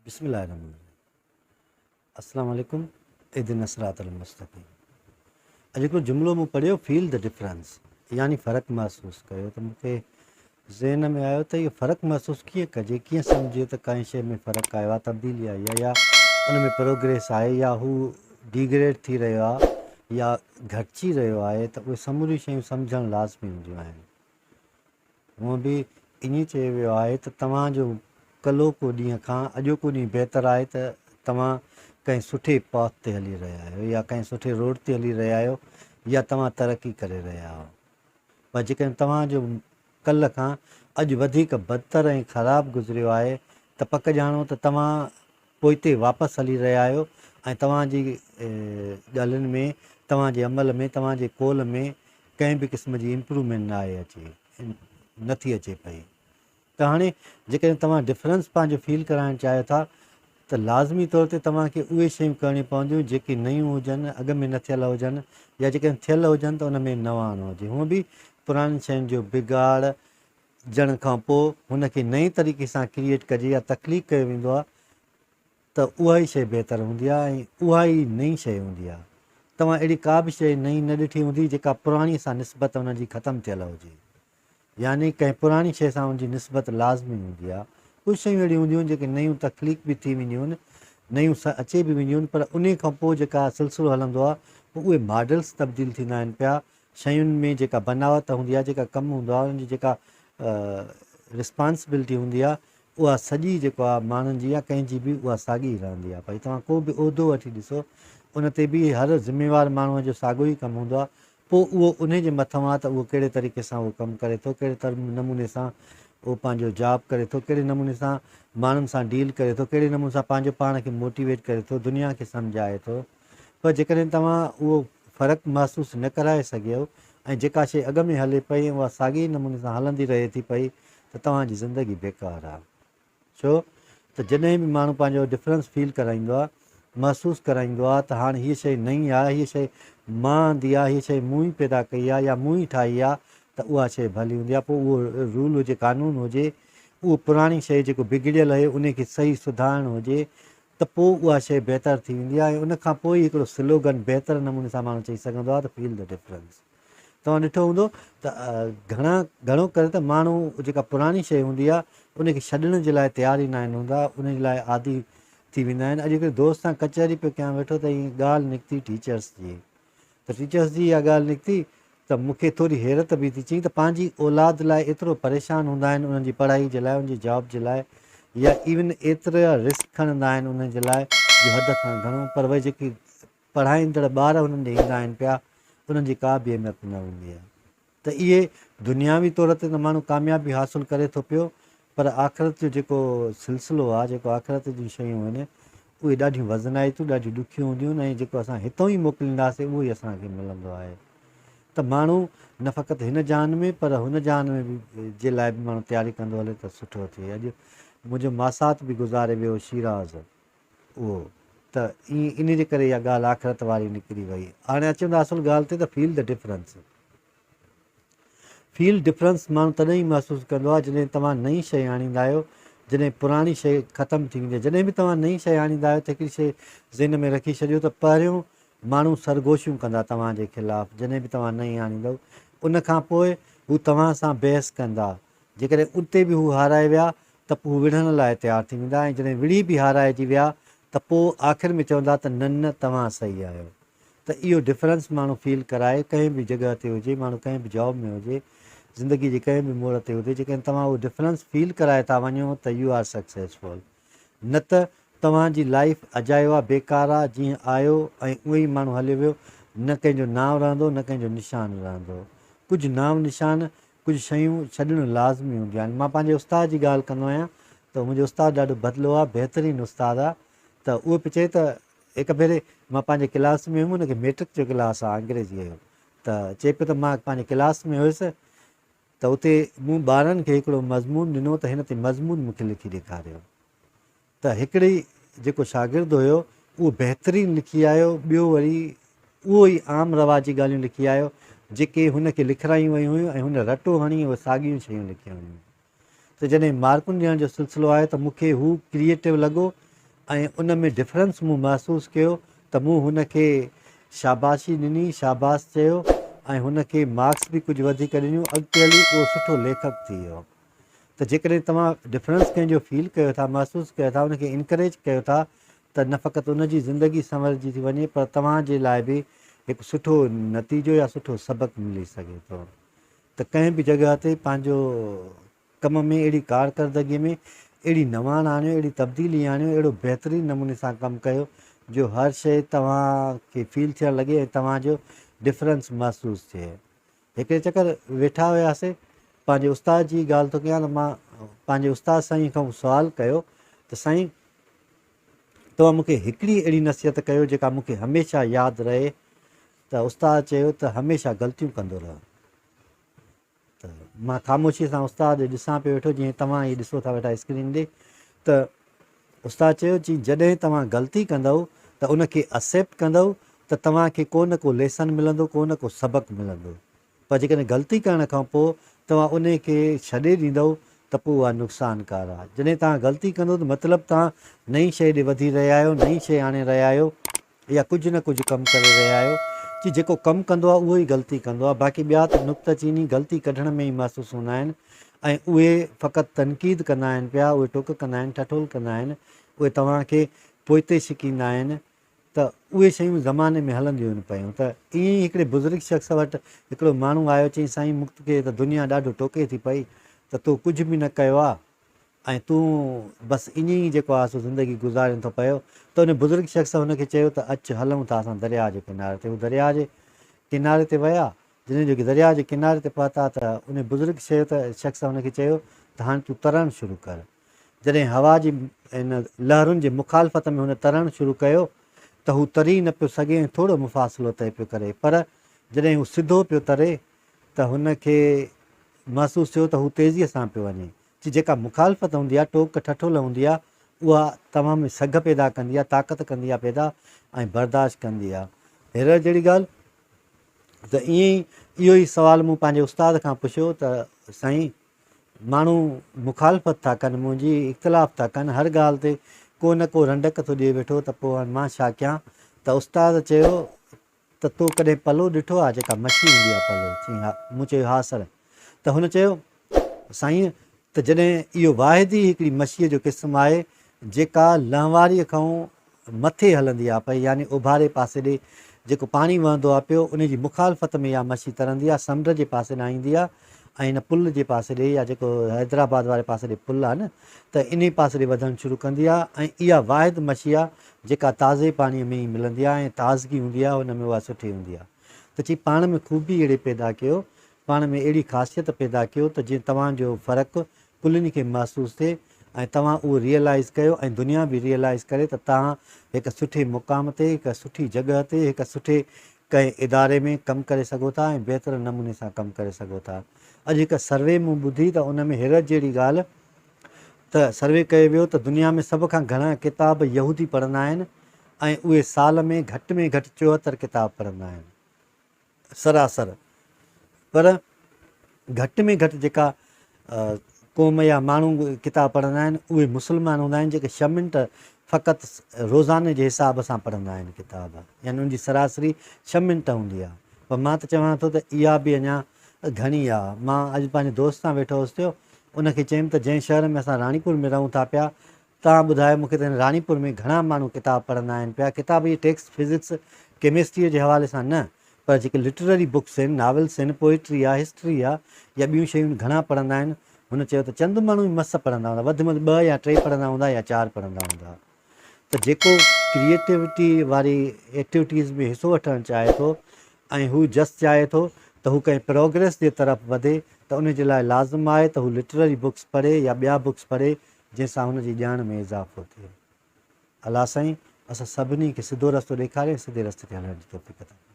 بسم الله الرحمن الرحيم السلام عليڪم اهدنا الصراط المستقيم اڄ هڪڙو جملو مون پڙهيو فيل the difference يعني فرق محسوس ڪيو ته مون کي ذهن ۾ آيو ته اهو فرق محسوس ڪيئن ڪجي ڪيئن سمجهجي ته ڪنهن شيء ۾ فرق آيو آهي تبديلي آئي آهي يا ان ۾ پروگريس آهي يا هو ڊيگريڊ ٿي رهيو آهي يا گهٽجي رهيو آهي ته اهي سموريون شيون سمجهڻ لازمي هونديون آهن هونء به ائين چيو ويو آهي ته توهان جو ڪلهوڪو ڏينهن کان اڄوڪو ڏينهن بهتر آهي ته توهان ڪنهن سٺي پاٿ تي هلي رهيا آهيو يا ڪنهن سٺي روڊ تي هلي رهيا آهيو يا توهان ترقي ڪري رهيا آهيو پر جيڪڏهن توهان جو ڪلهه کان اڄ وڌيڪ بدتر ۽ خراب گذريو آهي ته پڪ ڄاڻو ته توهان پوئتي واپس هلي رهيا آهيو ۽ توهان جي ڳالهين ۾ توهان جي عمل ۾ توهان جي قول ۾ ڪنهن به قسم جي امپروومينٽ ناهي اچي نه ٿي اچي پئي ته هاڻي جيڪڏهن توهان ڊفرنس پنهنجو فيل ڪرائڻ چاهيو ٿا ته لازمي طور تي توهان کي اهي شيون ڪرڻيون پونديون جيڪي نيون هجن اڳ ۾ نه ٿيل هجن يا جيڪڏهن ٿيل هجن ته ان ۾ نواڻ هجي هونء به پراڻين شين جو بگاڙ جڻ کان پوء هن کي نئين طريقي سان ڪريئيٽ ڪجي يا تخليق ڪيو ويندو آهي ته اها ئي شيء بهتر هوندي آهي ۽ اها ئي نئين شيء هوندي آهي. توهان اهڙي ڪا به شيء نئين نه ڏٺي هوندي جيڪا پراڻي سان نسبت ان جي ختم ٿيل هجي. يعني ڪنهن پراڻي شيء سان ان جي نسبت لازمي هوندي آهي. ڪجهه شيون اهڙيون هونديون آهن جيڪي نيون تخليق به ٿي وينديون آهن، نيون اچي به وينديون آهن پر انهي کان پوء جيڪا سلسلو هلندو آهي پوء اهي ماڊلز تبديل ٿيندا آهن پيا شين ۾ جيڪا بناوت هوندي آهي، جيڪا ڪم هوندو آهي، انهن جي جيڪا رسپانسبلٽي هوندي آهي، اها سڄي جيڪو آهي ماڻهن جي يا ڪنهن جي به اها ساڳي ئي رهندي آهي. ڀئي توهان ڪو به عهدو وٺي ڏسو، ان تي به هر ذميوار ماڻهوء جو ساڳيو ئي ڪم هوندو آهي. پوء اهو انهي جي مٿان آهي ته اهو ڪهڙي طريقي سان اهو ڪم ڪري ٿو، ڪهڙي نموني سان اهو پنهنجو جاب ڪري ٿو، ڪهڙي نموني سان ماڻهن سان ڊيل ڪري ٿو، ڪهڙي نموني سان پنهنجو پاڻ کي موٽيويٽ ڪري ٿو، دنيا کي سمجهائي ٿو. پر جيڪڏهن توهان اهو فرق محسوس نه ڪرائي سگهيؤ ۽ جيڪا شيء اڳ ۾ هلي پئي ۽ اها ساڳئي ئي نموني سان هلندي رهي ٿي پئي ته توهان جي زندگي بيڪار آهي. ڇو ته جڏهن به ماڻهو پنهنجو ڊفرنس فيل ڪرائيندو آهي، محسوس ڪرائيندو آهي ته هاڻ هيء شيء نئين آهي، هيء شيء مان آندي آهي، هيء شيء مون ئي پيدا ڪئي آهي يا مون ئي ٺاهي آهي ته اها شيء ڀلي هوندي آهي. پوء اهو رول هجي، قانون هجي، اهو پراڻي شيء جيڪو بگڙيل هي انهي کي صحيح سڌارڻ هجي ته پوء اها شيء بهتر ٿي ويندي آهي ۽ ان کان پوء ئي هڪڙو سلوگن بهتر نموني سان ماڻهو چئي سگهندو آهي ته فيل the difference. توهان ڏٺو هوندو ته گهڻا گهڻو ڪري ته ماڻهو جيڪا پراڻي شيء هوندي آهي ان کي ڇڏڻ جي لاء تيار ئي ناهن هوندا ان جي لاء عادي ٿي ويندا آهن. اڄ هڪڙي دوست سان ڪچهري پيو ڪيان ويٺو ته ائين ڳالهه نڪتي ٽيچرس جي ته ٽيچرس جي اها ڳالهه نڪتي ته مون کي ٿوري حيرت به ٿي، چيائين ته پنهنجي اولاد لاء ايترو پريشان هوندا آهن انهن جي پڙهائي جي لاء انهن جي جاب جي لاء يا ايون ايترا رسڪ کڻندا آهن انهن جي لاء جو حد کان گهڻو پر وري جيڪي پڙهائيندڙ ٻار انهن ڏي ايندا آهن پيا انهن جي ڪا به اهميت نه هوندي آهي ته اهي دنياوي طور تي ته ماڻهو ڪاميابي حاصل ڪري ٿو پيو پر آخرت جو جيڪو سلسلو آهي، جيڪو آخرت جون شيون آهن، اهي ڏاڍيون وزنائتيون، ڏاڍيون ڏکيون هونديون آهن ۽ جيڪو اسان هتئون ئي موڪلينداسين اهو ئي اسان کي ملندو آهي ته ماڻهو نه فقط هن جهان ۾ پر هن جهان ۾ به جي لاء به ماڻهو تياري ڪندو هلي ته سٺو ٿئي. اڄ منهنجو ماسات به گذاري ويو شيراز اهو ته ائين انهي جي ڪري اها ڳالهه آخرت واري نڪري وئي. هاڻي اچون ٿا اصل ڳالهه تي ته feel the difference. Feel difference ماڻهو تڏهن ئي محسوس ڪندو آهي جڏهن توهان نئين شيء آڻيندا آهيو، جڏهن پراڻي شيء ختم ٿي ويندي آهي. جڏهن به توهان نئين شيء آڻيندا آهيو ته هڪڙي شيء ذهن ۾ رکي ڇڏيو ته پهريون ماڻهو سرگوشيون ڪندا توهان جي خلاف جڏهن به توهان نئين آڻيندؤ ان کان پوء هو توهان سان بحث ڪندا جيڪڏهن اتي به هو هارائي ويا ته پوء هو وڙهڻ لاء تيار ٿي ويندا ۽ جڏهن وڙهي به هارائجي ويا ته پوء آخر ۾ چوندا ته نه نه توهان صحيح آهيو. ته اهو ڊفرنس ماڻهو فيل ڪرائي ڪنهن به جڳهه تي هجي ماڻهو ڪنهن به جاب ۾ هجي زندگي جي ڪنهن به موڙ تي هجي جيڪڏهن توهان اهو ڊفرنس فيل ڪرائي ٿا وڃو ته يو آر سڪسيسفل نه ته توهان جي لائيف اجايو آ بيڪار آ جيئن آيو ۽ اونئن ئي ماڻهو هليو ويو نه ڪنهن جو نانء رهندو نه ڪنهن جو نشان رهندو ڪجهه نانء نشان ڪجهه شيون ڇڏڻ لازمي هونديون آهن مان پنهنجي استاد جي ڳالهه ڪندو آهيان ته منهنجو استاد ڏاڍو بدلو آ بهترين استاد آ ته اهو پيو چئي ته هڪ ڀيري مان پنهنجي ڪلاس ۾ هيم، ان کي ميٽرڪ جو ڪلاس آ انگريزيء جو، ته چئي پيو ته مان پنهنجي ڪلاس ۾ هيس ته اتي مون ٻارن کي هڪڙو مضمون ڏنو ته هن تي مضمون مون کي لکي ڏيکاريو ته هڪڙي جيڪو شاگرد هيو اهو بهترين لکي آيو، ٻيو وري اهو ئي عام رواجي ڳالهيون لکي آيو جيڪي هن کي لکرايون ويون هيون ۽ هن رٽو هڻي اهي ساڳيون شيون لکيون هيون. ته جڏهن مارڪن ڏيڻ جو سلسلو آيو ته مون کي هو ڪريئيٽو لڳو ۽ ان ۾ ڊفرنس مون محسوس ڪيو ته مون هن کي شاباشي ڏني، شاباس چيو ۽ هن کي مارڪس به ڪجهه وڌيڪ ڏنيون، اڳتي هلي اهو سٺو ليکڪ ٿي ويو. ته جيڪڏهن توهان ڊفرنس ڪنهن جو فيل ڪيو ٿا، محسوس ڪيو ٿا، ان کي انڪريج ڪيو ٿا ته نه فقط ان جي زندگي سنورجي ٿي وڃي پر توهان جي لاء به هڪ سٺو نتيجو يا سٺو سبق ملي سگهي ٿو ته ڪنهن به جڳهه تي پنهنجو ڪم ۾ اهڙي ڪارڪردگيء ۾ اهڙي نواڻ آڻيو، اهڙي تبديلي آڻيو، اهڙو بهترين نموني سان ڪم ڪيو جو هر شيء توهان کي فيل ٿيڻ لڳي ۽ توهان جو ڊفرنس محسوس ٿئي. هڪڙي چڪر ويٺا هياسي، پنهنجي استاد جي ڳالهه ٿو ڪيان ته مان پنهنجي استاد سائين کان سوال ڪيو ته سائين توهان مون کي هڪڙي اهڙي نصيحت ڪيو جيڪا مون کي هميشه ياد رهي ته استاد چيو ته هميشه غلطيون ڪندو رهه. ته مان خاموشيء سان استاد ڏي ڏسان پيو ويٺو جيئن توهان هي ڏسو ٿا ويٺا اسڪرين ڏي ته استاد چيو چي جڏهن توهان غلطي ڪندؤ ته ان کي اسيپٽ ڪندؤ ته توهان کي ڪو نه ڪو ليسن ملندو ڪو نه ڪو سبق ملندو پر جيڪڏهن غلطي ڪرڻ کان پوء توهان ان کي ڇڏي ڏيندؤ ته پوء اها نقصانڪار آهي جڏهن توهان غلطي ڪندو ته مطلب توهان نئين شيء ڏي وڌي رهيا آهيو نئين شيء آڻي رهيا آهيو يا ڪجهه نه ڪجهه ڪم ڪري رهيا آهيو چي جيڪو ڪم ڪندو آهي اهو ئي غلطي ڪندو آهي باقي ٻيا ته نڪته چيني غلطي ڪڍڻ ۾ ئي محسوس هوندا آهن ۽ اهي فقط تنقيد ڪندا آهن پيا اهي ٽوڪ ڪندا آهن ٺٺول ڪندا آهن اهي توهان کي پوئتي ڇڪيندا آهن ته اهي شيون زماني ۾ هلنديون آهن پيون ته ائين ئي هڪڙي بزرگ شخص وٽ هڪڙو ماڻهو آيو چيائين سائين مون کي ته دنيا ڏاڍو ٽوڪي ٿي پئي ته تو ڪجهه به نه ڪيو آهي ۽ تون بس ائين ئي جيڪو آهي سو زندگي گذارين ٿو پيو ته ان بزرگ شخص هن کي چيو ته اچ هلون ٿا اسان درياء جي ڪناري تي. هو درياء جي ڪناري تي ويا. جڏهن جو درياء جي ڪناري تي پهتا ته ان بزرگ چيو ته شخص هن کي چيو ته هاڻي تون ترڻ شروع ڪر. جڏهن هوا جي ان لهرن جي مخالفت ۾ هن ترڻ شروع ڪيو ته هو تري نه پيو سگهي ۽ ٿورو مفاصلو طئي پيو ڪري پر جڏهن هو سڌو پيو تري ته هن کي محسوس ٿيو ته هو تيزيء سان پيو وڃي. چي جيڪا مخالفت هوندي آهي، ٽوڪ ٺٺول هوندي آهي، اها توهان ۾ سگهه پيدا ڪندي آهي، طاقت ڪندي آهي پيدا ۽ برداشت ڪندي آهي. حيرت جهڙي ڳالهه ته ائين ئي اهو ئي سوال مون پنهنجي استاد کان پڇيو ته سائين ماڻهو مخالفت ٿا ڪن منهنجي، اختلاف ٿا ڪن، هر ڳالهه تي ڪو نه ڪو رنڊڪ ٿو ڏئي ويٺو ته پوء هاڻي مان ڇا ڪيان؟ ته استاد چيو ته تو ڪڏهن پلو ڏٺو آ جيڪا مڇي هوندي آ پلو؟ چيائين ها. مون چيو ها سر. ته هن چيو سائين ته جڏهن اهو واحد ئي هڪڙي مڇيء جو قسم آهي جيڪا لهنواريء کان مٿي هلندي آ پئي يعني اوڀاري پاسي ڏي جيڪو پاڻي وهندو آ پيو ان جي مخالفت ۾ اها مڇي ترندي آ سمنڊ جي پاسي ڏانهن ايندي آ ۽ هن پل جي پاسي ڏي يا جيڪو حيدرآباد واري پاسي ڏي پل آ نه ته انهي پاسي ڏي وڌڻ شروع ڪندي آ ۽ اها واحد مڇي آ جيڪا تازي پاڻيء ۾ ئي ملندي آهي ۽ تازگي هوندي آهي ان ۾ اها سٺي هوندي آهي ته چي پاڻ ۾ خوبي اهڙي پيدا ڪيو، پاڻ ۾ اهڙي خاصيت پيدا ڪيو ته جيئن توهان جو فرق ڪلين کي محسوس ٿئي ۽ توهان اهو ريئلائيز ڪيو ۽ دنيا به ريئلائيز ڪري ته توهان هڪ سٺي مقام تي، هڪ سٺي جڳهه تي، هڪ سٺي ڪنهن اداري ۾ ڪم ڪري سگهو ٿا ۽ بهتر نموني سان ڪم ڪري سگهو ٿا. اڄ هڪ سروي مون ٻڌي ته ان ۾ حيرت جهڙي ڳالهه ته سروي ڪيو ويو ته دنيا ۾ سڀ کان گهڻا ڪتاب يهودي پڙهندا آهن ۽ اهي سال ۾ گهٽ ۾ گهٽ 74 ڪتاب پڙهندا آهن سراسر پر گهٽ ۾ گهٽ جيڪا قوم يا ماڻهو ڪتاب پڙهندا آهن اهي مسلمان هوندا آهن جيڪي 6 منٽ فقط روزاني جي حساب سان پڙهندا آهن ڪتاب يعني ان جي سراسري 6 منٽ هوندي آهي پر مان ته چوان ٿو ته اها به اڃا گهڻي آ. مان اڄ پنهنجي دوست سان ويٺو هوس ٿيو، ان کي چيم ته جنهن شهر ۾ اسان راڻيپور ۾ رهون ٿا پيا، توهان ٻڌايو مون کي ته هن راڻيپور ۾ گهڻا ماڻهو ڪتاب پڙهندا آهن پيا، ڪتاب اهي ٽيڪسٽ، فزڪس، ڪيمسٽريء جي حوالي سان نه، پر جيڪي لٽرري بڪس آهن، ناولس آهن، پوئٽري آ، هسٽري آ يا ٻيون شيون آهن، گهڻا پڙهندا آهن؟ هن چيو ته چند ماڻهو ئي مس پڙهندا هوندا، وڌ ۾ وڌ ٻه يا ٽي پڙهندا هوندا يا چار پڙهندا هوندا. ته جيڪو ڪريئيٽوٽي واري ايڪٽيوٽيز ۾ حصو وٺڻ چاهي ٿو ۽ هو جس چاهي ٿو ته هو ڪنهن پروگريس جي طرف وڌي ته ان جي لاء لازم آهي ته هو لٽرري بڪس پڙهي يا ٻيا بڪس پڙهي جنهن سان هن جي ڄاڻ ۾ اضافو ٿئي. الله سائين اسان سڀني کي سڌو رستو ڏيکاري ۽ سڌي رستي تي هلڻ جي توفيق عطا فرمائي.